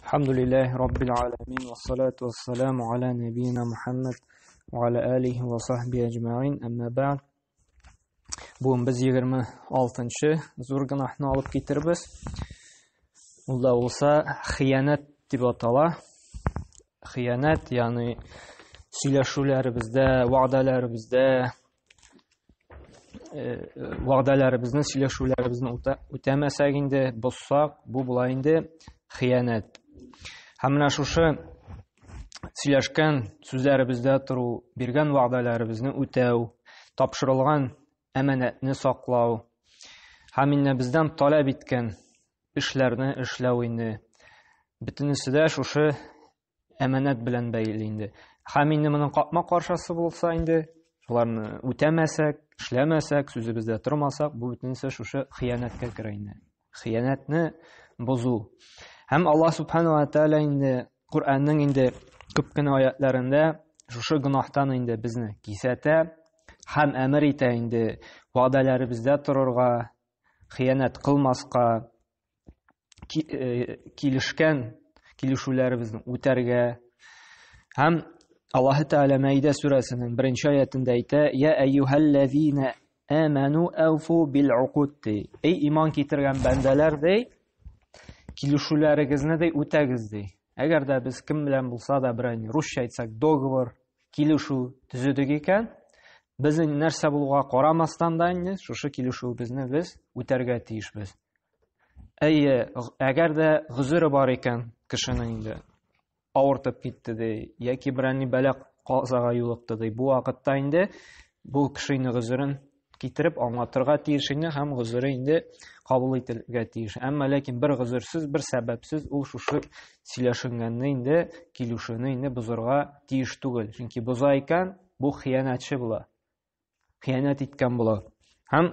الحمد لله رب العالمين والصلاة والسلام على نبينا محمد وعلى آله وصحبه أجمعين أما بعد. Бүген без 26-нчы зур гөнаһны алып китербез. Ул да булса хыянәт дип атала. Хыянәт, ягъни сөйләшүләребездә, вәгъдәләребездә, вәгъдәләребезне, сөйләшүләребезне үтәмәсәк инде, бозсак, бу була инде хыянәт. Һәм менә шушы сөйләшкән сүзләребездә тору, биргән вәгъдәләребезне үтәү, тапшырылган әманәтне саклау һәм инде бездән таләп иткән эшләрне эшләү инде. Бөтенесе дә шушы әманәт белән бәйле инде. Һәм инде моның капма-каршысы булса инде, шуларны үтәмәсәк, эшләмәсәк, сүзебездә тормасак, бу бөтенесе шушы хыянәткә керә инде. Хыянәтне бозу. Һәм Аллаһ субхану ва тааля инде Коръәннең инде күп кенә аятларында шушы гөнаһтан инде безне кисәтә һәм әмер итә инде вәгъдәләребездә торырга, хыянәт кылмаска, килешкән килешүләребезне үтәргә. Һәм Аллаһ Тәгалә Мәидә сүрәсенең беренче аятында әйтә: "Я әйюһәлләзина аману ауфу бил уқуд" ди. Эй иман китергән бәндәләр ди, килешүләрегезне ди үтәгез ди. Әгәр дә без кем белән булса да берәр русча әйтсәк, договор, килешү төзедек икән, безнең нәрсә булуга карамастан да инде шушы килешүебезне без үтәргә тиешбез. Әйе, әгәр дә гозере бар икән кешенең инде авыртып китте ди, яки берәр ни бәла казага юлыкты ди. Бу вакытта инде бу кешенең гозерен китереп аңлатырга тиеш инде һәм гозере инде кабул ителергә тиеш. Әмма ләкин бер гозерсез, бер сәбәпсез ул шушы сөйләшенгәнне инде, килешүне инде бозырга тиеш түгел. Чөнки боза икән, бу хыянәтче була. Хыянәт иткән була. Һәм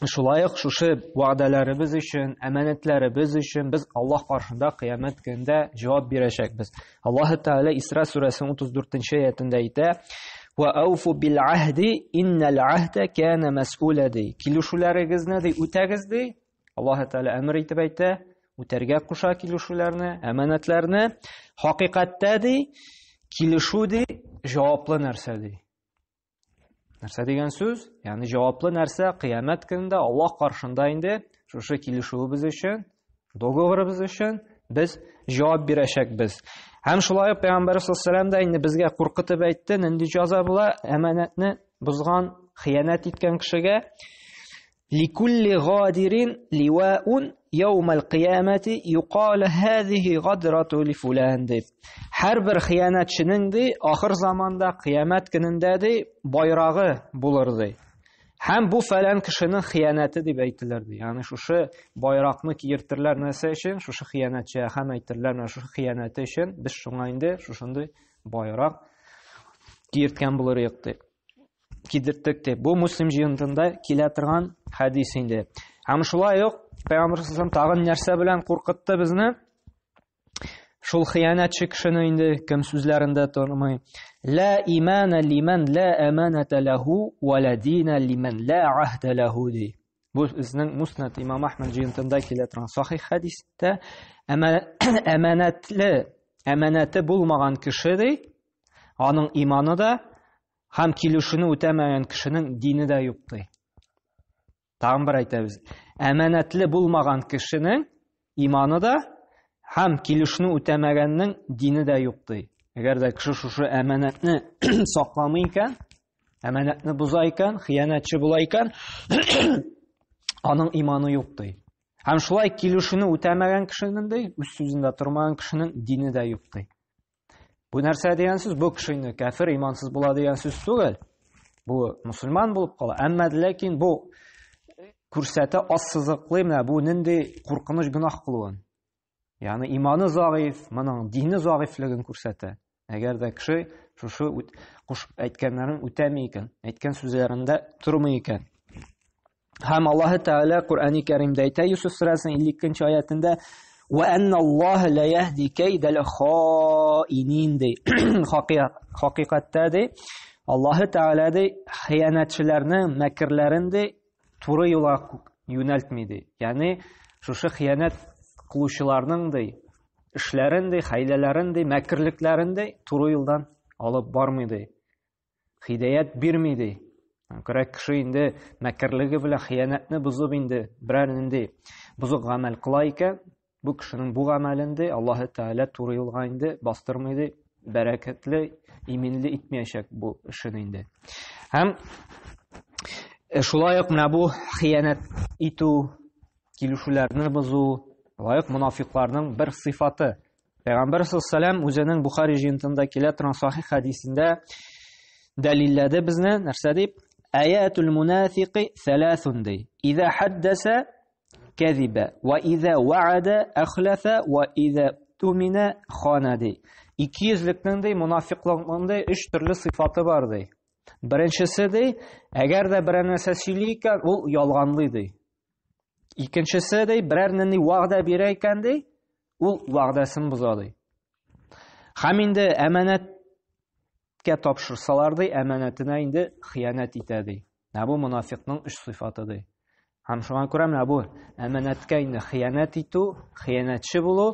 шулай ук шушы вәгъдәләребез өчен, әманәтләребез өчен без Аллаһ каршында кыямәт көнендә җавап бирәчәкбез. Аллаһ Тәгалә Исра сүрәсенең 34-нче аятында әйтә: "Ва ауфу бил ахди иннал ахда кана мас'ула" ди. Килешүләрегезне ди үтәгез ди. Аллаһ Тәгалә әмер итеп әйтә, үтәргә куша килешүләрне, әманәтләрне. Хакыйкатьтә ди, килешү ди җаваплы нәрсә ди. Нәрсә дигән сүз? Ягъни җаваплы нәрсә кыямәт көнендә Аллаһ каршында инде шушы килешүебез өчен, договорыбыз өчен без җавап бирәчәкбез. Һәм шулай ук Пәйгамбәр саллаллаху алейһи да инде безгә куркытып әйтте, нинди җәза була әманәтне бозган, хыянәт иткән кешегә. Ликулли гадирин ливаун яумал кыямати юқал һазихи гадрату ли фулан дип. Һәрбер хыянәтченең ди ахыр заманда кыямәт көнендә ди байрагы булыр ди. Һәм бу фәлән кешенең хыянәте дип әйтелер ди. Ягъни шушы байракны киертерләр нәрсә өчен? Шушы хыянәтче һәм әйтерләр менә шушы хыянәте өчен без шуңа инде шушындый байрак киерткән булыр идек ди. Кидерттек дип. Бу Муслим җыентында килә торган хәдис инде. Һәм шулай ук Пәйгамбер саллаллаху тагын нәрсә белән куркытты безне? Шул хыянәтче кешене инде кем сүзләрендә тормый. Ла имана лиман ла аманата лаху ва ла дина лиман ла ахда лаху ди. Бу безнең Муснад Имам Ахмад җыентында килә торган сахих хәдистә әманәтле, әманәте булмаган кеше ди, аның иманы да Һәм килешүне үтәмәгән кешенең дине дә юк ди. Тагын бер әйтәбез. Әманәтле булмаган кешенең иманы да һәм килешүне үтәмәгәннең дине дә юк ди. Әгәр дә кеше шушы әманәтне сакламый икән, әманәтне боза икән, хыянәтче була икән, аның иманы юк ди. Һәм шулай килешүне үтәмәгән кешенең ди, үз сүзендә тормаган кешенең дине дә юк ди. Бу нәрсә дигән сүз? Бу кеше инде кәфер, имансыз була дигән сүз түгел. Бу мусульман булып кала. Әмма ләкин бу күрсәтә ассызыклый менә бу нинди куркыныч гөнаһ кылуын. Ягъни иманы заиф, моның дине заифлеген күрсәтә. Әгәр дә кеше шушы кушып әйткәннәрен үтәми икән, әйткән сүзләрендә тормый икән. Һәм Аллаһы Тәгалә Коръәни Кәримдә әйтә Юсуф сүрәсенең 52 аятында Ва анналлаһа ла яһди кайдал хаинин ди. Хакыйкатьтә ди Аллаһы Тәгалә ди хыянәтчеләрнең мәкерләрен ди туры юлга юнәлтми ди. Ягъни шушы хыянәт кылучыларның ди эшләрен ди, хәйләләрен ди, мәкерлекләрен ди, туры юлдан алып бармый ди. Хидәят бирми ди. Күрә кеше инде мәкерлеге белән хыянәтне бозып инде берәр нинди бозык гамәл кыла икән, бу кешенең бу гамәлен ди Аллаһы Тәгалә туры юлга инде бастырмый ди, бәрәкәтле, иминле итмәячәк бу эшен инде. Һәм э, шулай ук менә бу хыянәт итү, килешүләрне бозу, шулай ук монафикларның бер сыйфаты. Пәйгамбәр саллаллаху үзенең Бухари җыентында килә торган сахих хәдисендә дәлилләде безне, нәрсә дип? Аятул мунафиқи саласун ди. Иза хаддаса кәзибә ва иза ваада ахлафа ва иза тумина хана ди. Икейөзлекнең ди, мунафиклыкның ди өч төрле сыйфаты бар ди. Беренчесе ди, әгәр дә берәр нәрсә сөйли икән, ул ялганлый ди. Икенчесе ди, берәр нинди вәгъдә бирә икән ди, ул вәгъдәсен боза ди. Һәм инде әманәткә тапшырсалар ди, әманәтенә инде хыянәт итә ди. Менә бу монафикның өч сыйфаты ди. Һәм шуңа күрә менә бу әманәткә инде хыянәт итү, хыянәтче булу,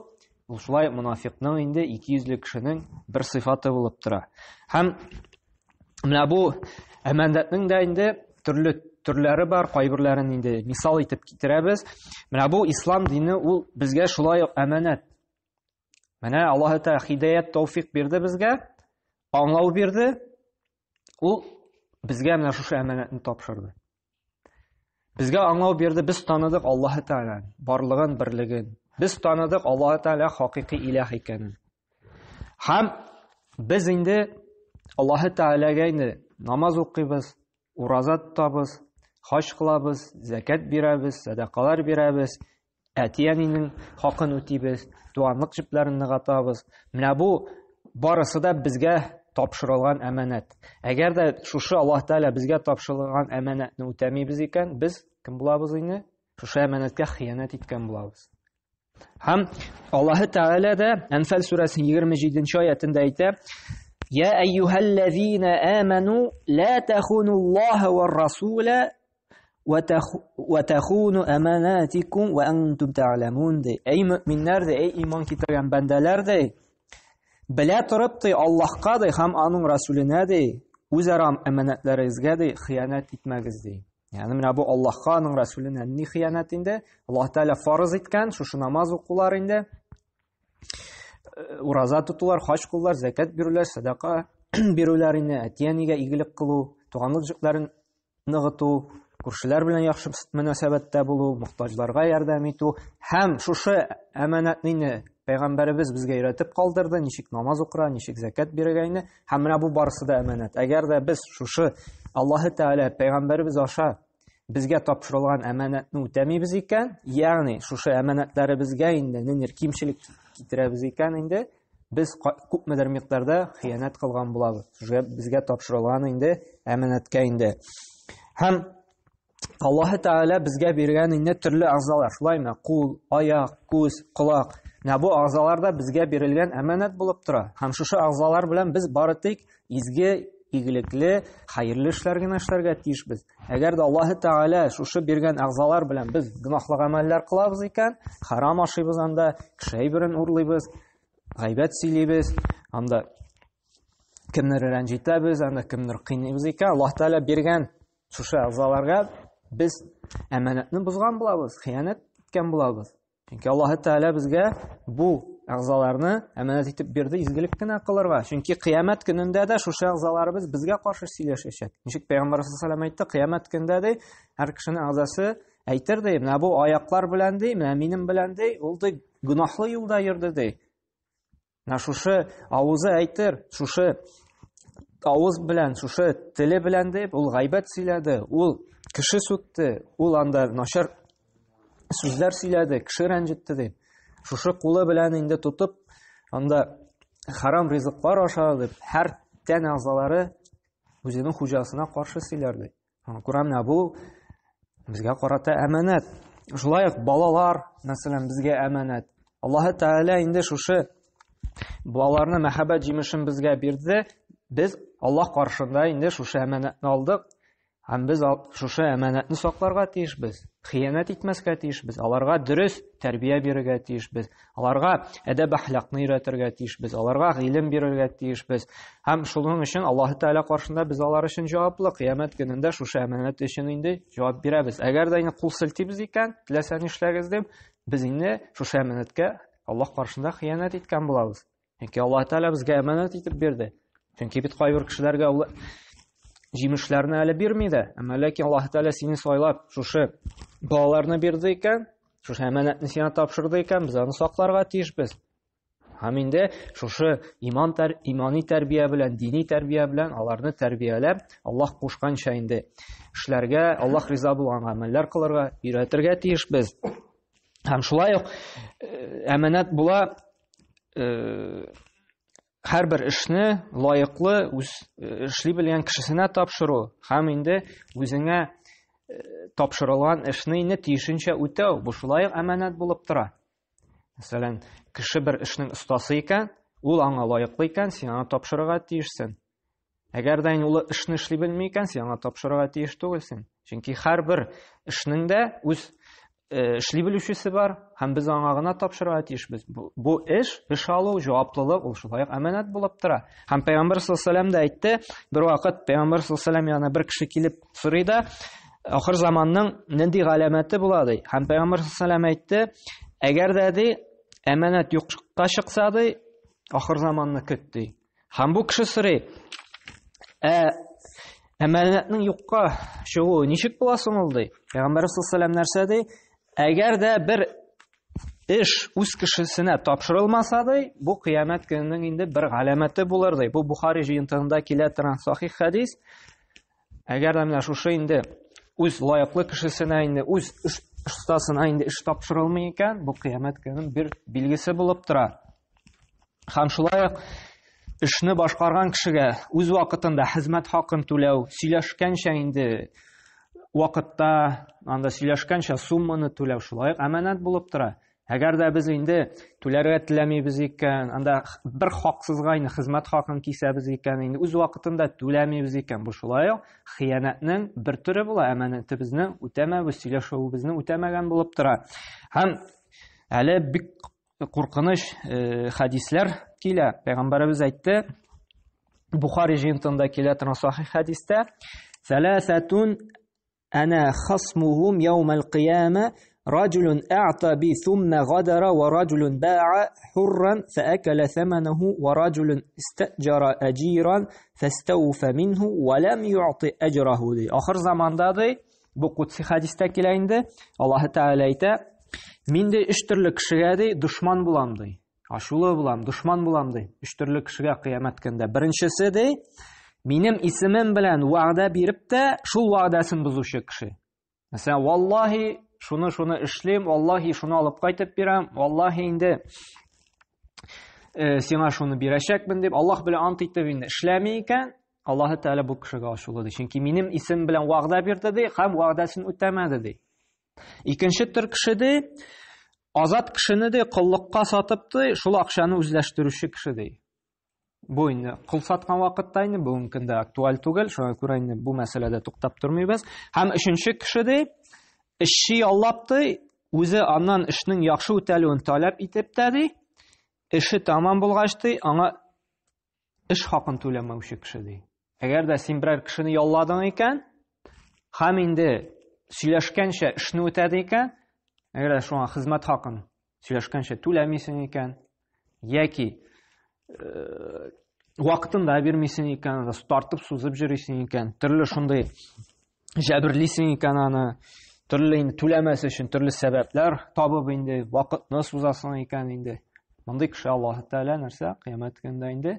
ул шулай монафикның инде икейөзле кешенең бер сыйфаты булып тора. Һәм менә бу әманәтнең дә инде төрле төрләре бар, кайберләрен инде мисал итеп китерәбез. Менә бу ислам дине ул безгә шулай ук әманәт. Менә Аллаһ Тәгалә хидәят, тәүфик бирде безгә, аңлау бирде. Ул безгә менә шушы әманәтне тапшырды. Безгә аңлау бирде, без таныдык Аллаһ Тәгалә барлыгын, берлеген. Без таныдык Аллаһ Тәгалә хакыйкый илаһ икәнен. Һәм без инде Аллаһ Тәгаләгә инде намаз укыйбыз, ураза тотабыз, хаҗ кылабыз, зәкят бирәбез, сәдакалар бирәбез, әти-әнинең хакын үтибез, туганлык җепләрен ныгытабыз. Менә бу барысы да безгә тапшырылган әманәт. Әгәр дә шушы Аллаһ Тәгалә безгә тапшырылган әманәтне үтәмибез икән, без кем булабыз инде? Шушы әманәткә хыянәт иткән булабыз. Һәм Аллаһ Тәгалә дә Әнфәл сүрәсенең 27 аятында әйтә: "Я әйюһәлләзина аману ла тахунуллаһа вар-расула Вә тахуну аманатикум вә антум та'ламун ди. Әй мөминнәр ди, әй иман китергән бәндәләр ди. Белә торып ди, Аллаһка ди һәм аның расуленә ди, үзара әманәтләрегезгә ди хыянәт итмәгез ди. Ягъни менә бу Аллаһка, аның расуленә ни хыянәт инде? Аллаһ Тәгалә фарыз иткән шушы намаз укулар инде. Э, ураза тотулар, хаҗ кылулар, зәкят бирүләр, садака бирүләр инде, әти-әнигә игелек кылу, туганлык җепләрен ныгыту, күршеләр белән яхшы мөнәсәбәттә булу, мохтаҗларга ярдәм итү һәм шушы әманәтне пәйгамбәребез безгә өйрәтеп калдырды, ничек намаз укырга, ничек зәкят бирергә инде. Һәм менә бу барысы да әманәт. Әгәр дә без шушы Аллаһы Тәгалә пәйгамбәребез аша безгә тапшырылган әманәтне үтәмибез икән, ягъни шушы әманәтләребезгә инде ниндидер кимчелек китерәбез икән инде, без күпмедер микъдарда хыянәт кылган булабыз. Шушы безгә тапшырылган инде әманәткә инде. Һәм Аллаһы Тәгалә безгә биргән инде төрле әгъзалар, шулаймы? Кул, аяк, күз, колак. Менә бу әгъзалар да безгә бирелгән әманәт булып тора. Һәм шушы әгъзалар белән без бары тик изге, игелекле, хәерле эшләр генә эшләргә тиешбез. Әгәр дә Аллаһы Тәгалә шушы биргән әгъзалар белән без гөнаһлы гамәлләр кылабыз икән, харам ашыйбыз анда, кеше әйберен урлыйбыз, гайбәт сөйлибез, анда кемнер рәнҗитәбез, анда кемнер кыйныйбыз икән, Аллаһ Тәгалә биргән шушы әгъзаларга без әманәтне бозган булабыз, хыянәт иткән булабыз. Чөнки Аллаһ Тәгалә безгә бу әгъзаларны әманәт итеп бирде изгелек кенә кылырга. Чөнки кыямәт көнендә дә шушы әгъзаларыбыз безгә каршы сөйләшәчәк. Ничек Пәйгамбәр саллаллаху алейһи әйтте, кыямәт көнендә ди, һәр кешенең әгъзасы әйтер ди, менә бу аяклар белән ди, менә минем белән ди, ул ди гөнаһлы юлда йөрде ди. Менә шушы авызы әйтер, шушы авыз белән, шушы теле белән дип, ул гайбәт сөйләде, ул кеше сүкте, ул анда начар сүзләр сөйләде, кеше рәнҗетте дип. Шушы кулы белән инде тотып, анда харам ризыклар ашады дип, һәр тән әгъзалары үзенең хуҗасына каршы сөйләр ди. Күрә менә бу безгә карата әманәт. Шулай ук балалар, мәсәлән, безгә әманәт. Аллаһы Тәгалә инде шушы балаларны мәхәббәт җимешен безгә бирде. Без Аллаһ каршында инде шушы әманәтне алдык. Һәм без шушы әманәтне сакларга тиешбез. Хыянәт итмәскә тиешбез, аларга дөрес тәрбия бирергә тиешбез, аларга әдәп-әхлакны өйрәтергә тиешбез, аларга гыйлем бирергә тиешбез. Һәм шуның өчен Аллаһ Тәгалә каршында без алар өчен җаваплы. Кыямәт көнендә шушы әманәт өчен инде җавап бирәбез. Әгәр дә инде кул селтибез икән, теләсә нишләгез дип, без инде шушы әманәткә Аллаһ каршында хыянәт иткән булабыз. Чөнки Аллаһ Тәгалә безгә әманәт итеп бирде. Чөнки бит кайбер кешеләргә ул җимешләрне әле бирми дә, әмма ләкин Аллаһ Тәгалә сине сайлап, шушы балаларны бирде икән, шушы әманәтне сиңа тапшырды икән, без аны сакларга тиешбез. Һәм инде шушы иман тәр, имани тәрбия белән, дини тәрбия белән аларны тәрбияләп, Аллаһ кушканча инде эшләргә, Аллаһ риза булган гамәлләр кылырга өйрәтергә тиешбез. Һәм шулай ук әманәт була һәрбер эшне лаеклы үз эшли белгән кешесенә тапшыру һәм инде үзеңә тапшырылган эшне инде тиешенчә үтәү бу шулай ук әманәт булып тора. Мәсәлән, кеше бер эшнең остасы икән, ул аңа лаеклы икән, син аңа тапшырырга тиешсең. Әгәр дә инде ул эшне эшли белми икән, син аңа тапшырырга тиеш түгелсең. Чөнки һәрбер эшнең дә үз эшли белүчесе бар, һәм без аңа гына тапшырырга тиешбез. Бу, бу эш, эш алу, җаваплылык, ул шулай ук әманәт булып тора. Һәм Пәйгамбәр саллаллаһу алейһи дә әйтте, бер вакыт Пәйгамбәр саллаллаһу алейһи янына бер кеше килеп сорый да, ахыр заманның нинди галәмәте була ди. Һәм Пәйгамбәр саллаллаһу алейһи әйтте, әгәр дә ди, әманәт юкка чыкса ди, ахыр заманны көт ди. Һәм бу кеше сорый, ә әманәтнең юкка чыгуы ничек була соң ул ди? Пәйгамбәр саллаллаһу нәрсә ди? Әгәр дә бер эш үз кешесенә тапшырылмаса ди, бу кыямәт көненең инде бер галәмәте булыр ди. Бу Бухари җыентыгында килә торган сахих хәдис. Әгәр дә менә шушы инде үз лаеклы кешесенә инде үз эш остасына инде эш тапшырылмый икән, бу кыямәт көненең бер билгесе булып тора. Һәм шулай ук эшне башкарган кешегә үз вакытында хезмәт хакын түләү, сөйләшкәнчә инде вакытта, анда сөйләшкәнчә сумманы түләү шулай ук әманәт булып тора. Әгәр дә без инде түләргә теләмибез икән, анда бер хаксызга инде хезмәт хакын кисәбез икән, инде үз вакытында түләмибез икән, бу шулай ук хыянәтнең бер төре була, әманәтебезне үтәмәбез, сөйләшүебезне үтәмәгән булып тора. Һәм әле бик куркыныч э, хәдисләр килә. Пәйгамбәребез әйтте, Бухари җыентында килә торган сахих хәдистә, "Сәләсәтун ана хасмухум яумал кыяма رجل أعطى بي ثم غدر ورجل باع حرا فأكل ثمنه ورجل استأجر أجيرا فاستوفى منه ولم يعطي أجره دي. آخر زمان ди бу кутси хәдистә килә инде Аллаһы Тәгалә әйтә Мин ди өч төрле кешегә ди дошман булам ди. Ачулы булам, дошман булам ди. Өч төрле кешегә кыямәт көндә. Беренчесе ди, минем исемем белән вәгъдә биреп тә, шул вәгъдәсен бозучы кеше. Мәсәлән, валлаһи, шуны-шуны эшлим, валлаһи, шуны алып кайтып бирәм, валлаһи инде э, сиңа шуны бирәчәкмен дип, Аллаһ белән ант итеп инде эшләми икән, Аллаһы Тәгалә бу кешегә ачулы ди. Чөнки минем исем белән вәгъдә бирде ди һәм вәгъдәсен үтәмәде ди. Икенче төр кеше ди, азат кешене ди коллыкка сатып ди, шул акчаны үзләштерүче кеше ди. Бу инде кол саткан вакытта инде бүгенге көндә актуаль түгел, шуңа күрә инде бу мәсьәләдә туктап тормыйбыз. Һәм өченче кеше ди, эшче яллап ди, үзе аннан эшнең яхшы үтәлүен таләп итеп тә ди, эше тамам булгач ди, аңа эш хакын түләмәүче кеше ди. Әгәр дә син берәр кешене ялладың икән, һәм инде сөйләшкәнчә эшне үтәде икән, әгәр дә шуңа хезмәт хакын сөйләшкәнчә түләмисең икән, яки э, вакытында бирмисең икән, тартып сузып йөрисең икән, төрле шундый җәберлисең икән аны, төрле инде түләмәс өчен төрле сәбәпләр табып инде вакытны сузасың икән инде. Мондый кеше Аллаһ Тәгалә нәрсә? Кыямәт көнендә инде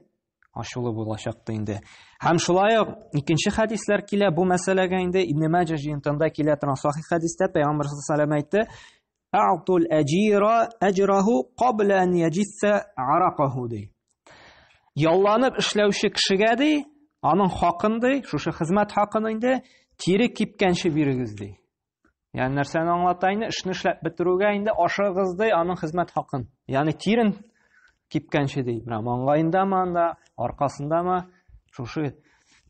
ачулы булачак та инде. Һәм шулай ук икенче хәдисләр килә бу мәсьәләгә инде Ибн Маҗа җыентында килә торган сахих хәдистә Пәйгамбәр саллаллаһу алейһи әйтте: "А'тул әҗира әҗраху кабла ан яҗисса аракаху" ди. Ялланып эшләүче кешегә ди, аның хакын ди, шушы хезмәт хакын инде тире кипкәнче бирегез ди. Ягъни нәрсәне аңлата инде? Эшне эшләп бетерүгә инде ашыгыгыз ди, аның хезмәт хакын. Ягъни тирен кипкәнче ди. Менә маңгаендамы анда, аркасындамы шушы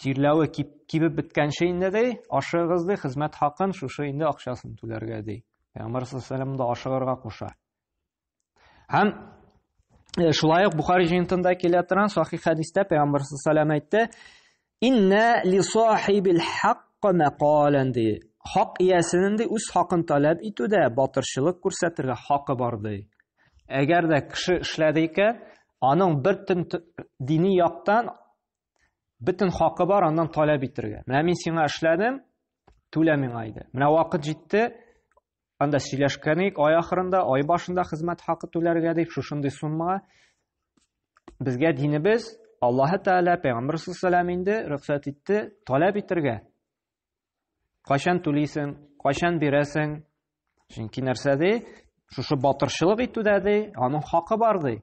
Тирләве кибеп беткәнче инде ди, ашыгыгыз ди, хезмәт хакын шушы инде акчасын түләргә ди. Пәйгамбәр саллаллаху да ашыгырга куша. Һәм э, шулай ук Бухари җыентында килә торган сахих хәдистә Пәйгамбәр саллаллаху әйтте: "Инна ли сахибил хакка мәкалән" ди. Хак иясенең ди үз хакын таләп итүдә батырчылык күрсәтергә хакы бар ди. Әгәр дә кеше эшләде икән, аның бер дини яктан бөтен хакы бар аннан таләп итергә. Менә мин сиңа эшләдем, түлә миңа иде. Менә вакыт җитте, анда сөйләшкән идек, ай ахырында, ай башында хезмәт хакы түләргә дип, шушындый суммага. Безгә динебез, Аллаһы Тәгалә, Пәйгамбер саллаллаху инде рөхсәт итте таләп итергә. Кайчан түлисең, кайчан бирәсең? Чөнки нәрсә ди? Шушы батырчылык итүдә ди, аның хакы бар ди.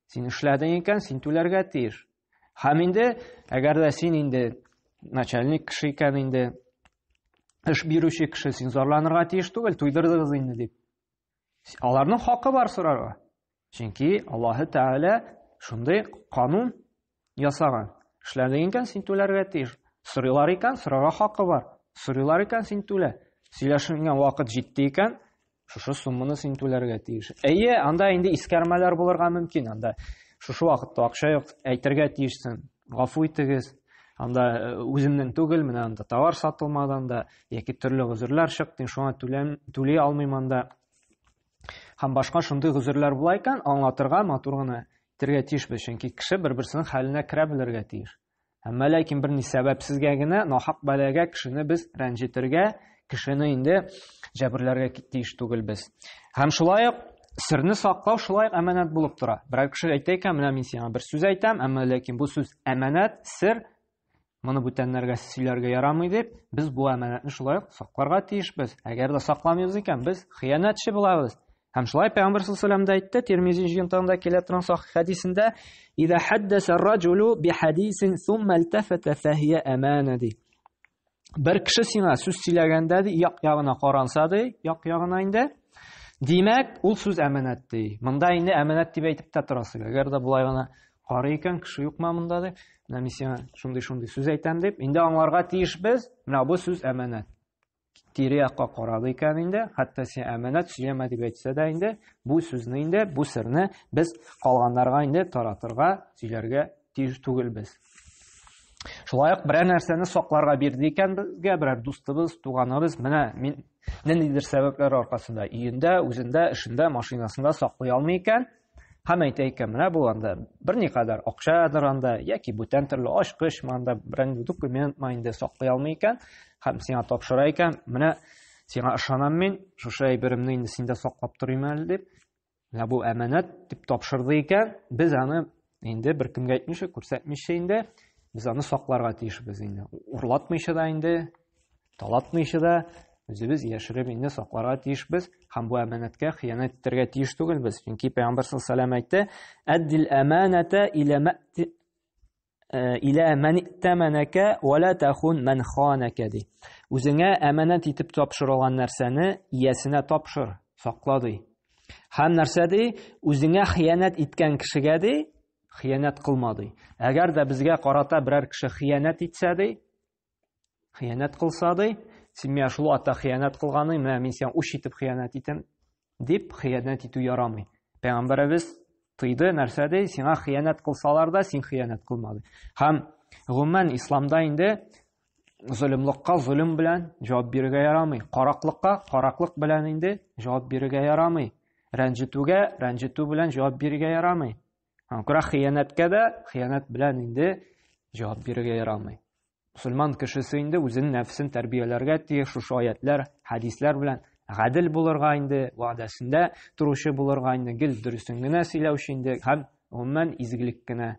Син эшләдең икән, син түләргә тиеш. Һәм инде, әгәр дә син инде начальник кеше икән инде, эш бирүче кеше, син зарланырга тиеш түгел, туйдырдыгыз инде дип. Аларның хакы бар сорарга. Чөнки Аллаһы Тәгалә шундый канун ясаган. Эшләдең икән, син түләргә тиеш. Сорыйлар икән, сорарга хакы бар. Сорыйлар икән, син түлә. Сөйләшенгән вакыт җитте икән, шушы сумманы син түләргә тиеш. Әйе, анда инде искәрмәләр булырга мөмкин. Анда шушы вакытта акча юк, әйтергә тиешсең. Гафу итегез. Анда э, үземнең түгел, менә анда товар сатылмады анда, яки төрле гозерләр чыкты, шуңа түләм, түли алмыйм анда. Һәм башка шундый гозерләр була икән, аңлатырга матур гына итәргә тиешбез, чөнки кеше бер-берсенең хәленә керә белергә тиеш. Әмма ләкин бер ни сәбәпсезгә генә нахак бәлагә кешене без рәнҗетергә, кешене инде җәберләргә тиеш түгелбез. Һәм шулай ук серне саклау шулай ук әманәт булып тора. Берәр кеше әйтә икән, менә мин сиңа бер сүз әйтәм, әмма ләкин бу сүз әманәт, сер, моны бүтәннәргә сөйләргә ярамый дип, без бу әманәтне шулай ук сакларга тиешбез. Әгәр дә сакламыйбыз икән, без хыянәтче булабыз. Һәм шулай Пәйгамбер саллаллаху алейһи ва әйтте, Тирмизи җыентыгында килә торган сахих хәдисендә, "Иза хаддаса раҗулу бихадисин сумма альтафата фахия амана" ди. Бер кеше сиңа сүз сөйләгәндә ди, як ягына каранса ди, як ягына инде, димәк, ул сүз әманәт ди. Монда инде әманәт дип әйтеп тә торасы. Әгәр дә болай гына карый икән, кеше юкмы монда дип, менә мин сиңа шундый-шундый сүз әйтәм дип, инде аңларга тиешбез, менә бу сүз әманәт. Тире якка карады икән инде, хәтта син әманәт сөйләмә дип әйтсә дә инде, бу сүзне инде, бу серне без калганнарга инде таратырга, сөйләргә тиеш түгелбез. Шулай ук берәр нәрсәне сакларга бирде икән безгә, берәр дустыбыз, туганыбыз, менә мин ниндидер сәбәпләр аркасында өендә, үзендә, эшендә, машинасында саклый алмый икән, Һәм әйтә икән, менә бу анда берникадәр акчадыр анда, яки бүтән төрле ачкычмы анда, берәр документмы инде саклый алмый икән, һәм сиңа тапшыра икән, менә сиңа ышанам мин, шушы әйберемне инде синдә саклап торыйм әле дип, менә бу әманәт дип тапшырды икән, без аны инде беркемгә әйтмичә, күрсәтмичә инде, без аны сакларга тиешбез инде. Урлатмыйча да инде, Талатмыйча да үзебез яшереп инде сакларга тиешбез һәм бу әманәткә хыянәт итәргә тиеш түгелбез. Чөнки Пәйгамбәр саллаллаху алейһи ва әйтте: "Әддил әманәтә иля э, иля мән иттәмәнәкә ва ла тахун ман ханака" ди. Үзеңә әманәт итеп тапшырылган нәрсәне иясенә тапшыр, сакла ди. Һәм нәрсә ди? Үзеңә хыянәт иткән кешегә ди, хыянәт кылма ди. Әгәр дә безгә карата берәр кеше хыянәт итсә ди, хыянәт кылса ди, син миңа шул ата хыянәт кылганың, менә мин сиңа үч итеп хыянәт итәм дип хыянәт итү ярамый. Пәйгамбәребез тыйды, нәрсә ди? Сиңа хыянәт кылсалар да, син хыянәт кылма ди. Һәм гомумән исламда инде золымлыкка золым белән җавап бирергә ярамый. Караклыкка караклык белән инде җавап бирергә ярамый. Рәнҗетүгә рәнҗетү белән җавап бирергә ярамый. Һәм күрә хыянәткә дә хыянәт белән инде җавап бирергә ярамый. Мусульман кешесе инде үзенең нәфсен тәрбияләргә тиеш, шушы аятлар, хәдисләр белән гадел булырга инде, вәгъдәсендә торучы булырга инде, гел дөресен генә сөйләүче инде һәм гомумән изгелек кенә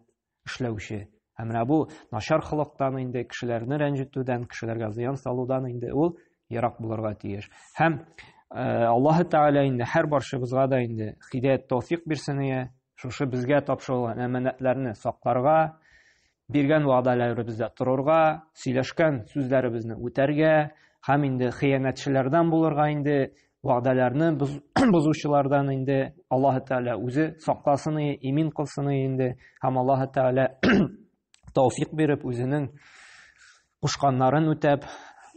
эшләүче. Һәм менә бу начар холыктан инде кешеләрне рәнҗетүдән, кешеләргә зыян салудан инде ул ерак булырга тиеш. Һәм э, Аллаһы Тәгалә инде һәр барчабызга да инде хидәят тәүфик бирсен ия, шушы безгә тапшырылган әманәтләрне сакларга, биргән вәгъдәләребездә торырга, сөйләшкән сүзләребезне үтәргә һәм инде хыянәтчеләрдән булырга инде вәгъдәләрне бозучылардан инде Аллаһ Тәгалә үзе сакласын, имин кылсын инде һәм Аллаһ Тәгалә тәүфик биреп үзенең кушканнарын үтәп,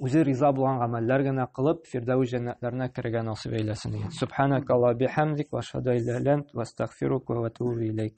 үзе риза булган гамәлләр генә кылып, Фирдәүс җәннәтләренә керергә насыйп әйләсен. Субханакалла бихамдик ва ашһаду ан ла иляха илля ант ва астагфирука ва атубу илейк.